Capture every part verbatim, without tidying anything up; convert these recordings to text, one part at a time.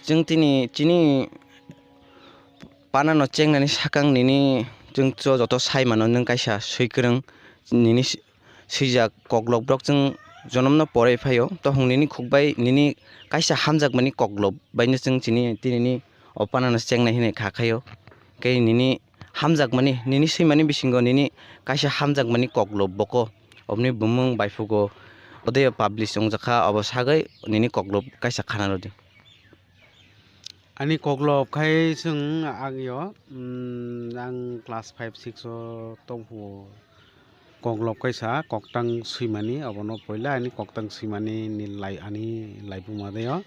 Chwng tini chini panano chengnani sakang nini chwng cho joto sai mano, nwng kaisa swikwrwng nini si-, swijak koklop borok chwng jonomno porwi phaio. Tohong nini khukbai nini kaisa hamjakmani koklop baino chwng chini tinini o panano chengnai hinwi kha khaio. Khe nini hamjakmani, nini swimani bisingo nini kaisa hamjakmani koklop boko oboni bumung baiphugo odeo publish wngjakha, obo sagwi nini koklop kaisa khana rwdi. Ani koklop khai chwng agyo, mm, ang class five six o tongphuo. Koklop kaisa koktang swimani, obono poila ani koktang swimani ni lai, ani laibuma deo.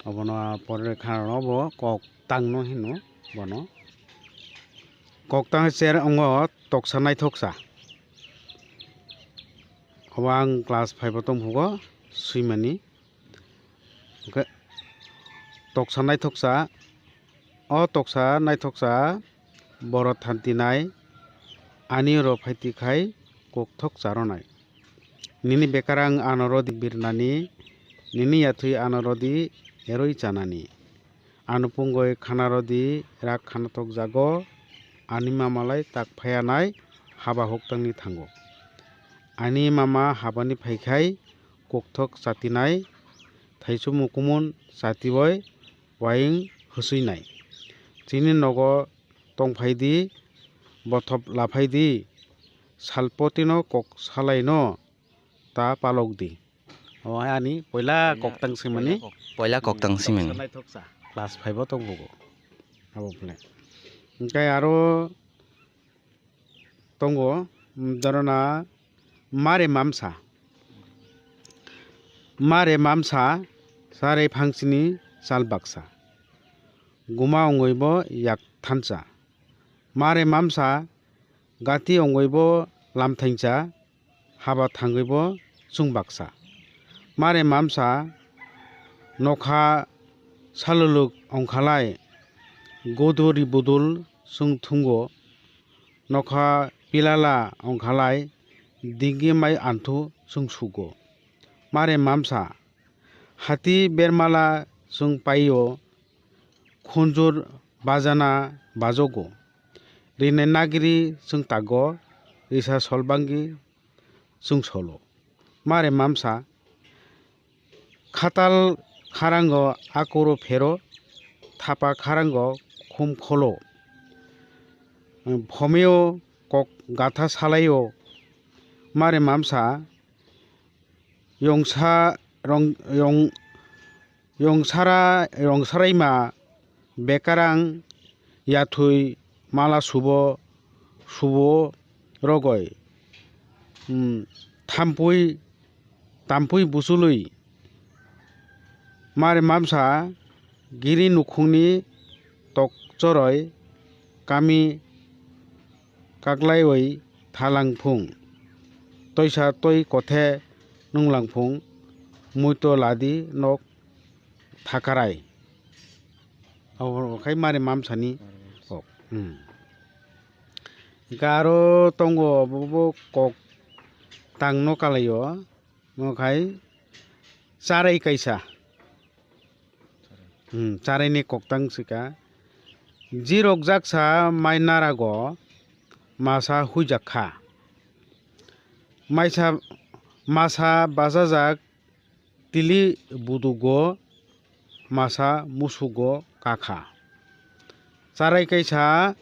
Obono pore khanaro bo koktang no hino bono. Koktang cher ongo toksa naithoksa. Obo ang class five o tongphugo swimani. Hwnkhe toksa naithoksa, o toksa naithoksa borok thantinai, ani oro phaitikhai kokthok charonai. Nini bekarang ano rodi birnani, nini yathwi ano rodi eroi chanani. Ano pungoi khana rodi rak khana thokjago, ani mamalai tak phayanai haba huktangni thango. Ani mama habani phaikhai kokthok chatinai, thaichukmung kumun chatiwi waing hwswinai. Chini nogo tongphaidi, bothop laphaidi, salpotino kok salaino ta palokdi. O ani poila koktang swimani. Poila koktang swimani. Naithoksa. Class five o tongphugo. Abo phone. Hwnkhe aro tongo, mm, dorona mare mamsa. Mare mamsa, sarai phangsini sal baksa. Guma ongoi bo yak thansa. Mare mamsa, gati ongoi bo lam thainsa, haba thangoi bo chwng baksa. Mare mamsa, nokha saluluk ongkhalai, goduri budul chwng thungo. Nokha pilala ongkhalai, dingi mai anthu chwng sugo. Mare mamsa, hati bermala chwng paio, khunjur bajana bajogo. Rinai nagri chwng tago, risa solbangi chwng solo. Mare mamsa, khatal kharango akoro phero, thapa kharango khum kholo. Phomeo kok gatha salaio. Mare mamsa, yongsa rong-, yong-, yongsara, yongsaraima bekarang yathwi mala subo, subo rogoi, hmm, thampui, tampui buchului. Mare mamsa giri nukhungni tokchoroi kami kaklaiwi thalangphung. Toisa toi kothe nunglangphung, muito ladi nok thakarai. Abo khai mare mamsani kok. Hmm. Hwnkhe aro tongo bo, bo kok tangno kalaio. Mo khai charai kaisa. Hmm, charaini koktang sika. Jirok jaksa mai narago masa huijak kha. Maisa, masa bachajak tili budugo masa musugo kakha. Charai kaisa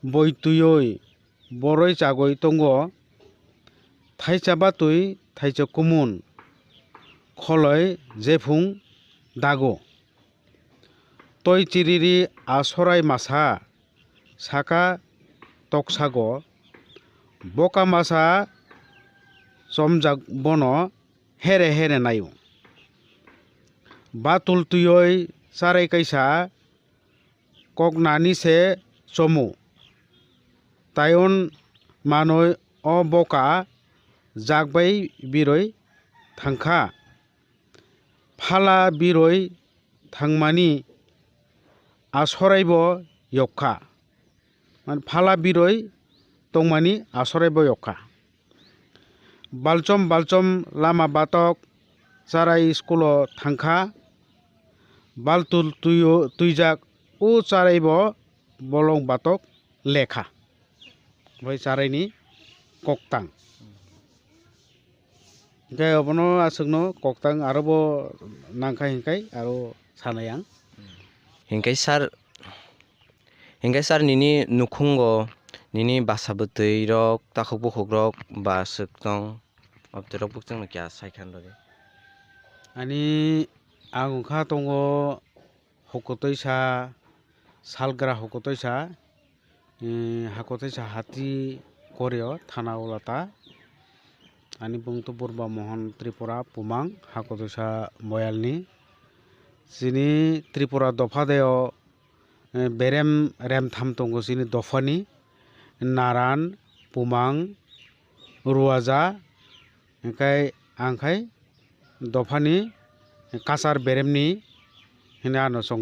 boi twiwi boroi chagwi tongo. Thaisa batwi thaisa kumun kholoi jephung dago. Toi chiriri a sorai masa saka toksago. Boka masa chomjak bono here here naio. Batul twiwi charai kaisa koknani se chomo. Taion manoi o boka jak bai biroi thangkha. Phala biroi thangmani asoraibo yokha. Mane phala biroi tongmani asoraibo yokha. Balchom balchom lama batok charai school o thangkha. Baltul tuio, tuijak o charai bo bolong batok lekha. Bai charai ni koktang. Hingke obono aswkno koktang aro bo nangkha hingkai aro sanai ang. Hingke sir, hingke sir nini nukhungo nini basa bwtwi rok takhuk bukhuk rok ba swk tong? Obwtwi rok bwkchang no kya sai khan rw di. Ani ang wngkha tongo Hukutwisa, salgra Hukutwisa, eh, Hukutwisa hati koreo thana Ulata. Ani bung to Burba Mohon Tripura Pumang Hukutwisa Boyalni. Chini Tripura dopha deo, eh, berem remtham tongo chini dophani, Naran, Pumang, Ruaja, hingkai ang khai dophani kachar beremni hwnwi ano chongjak.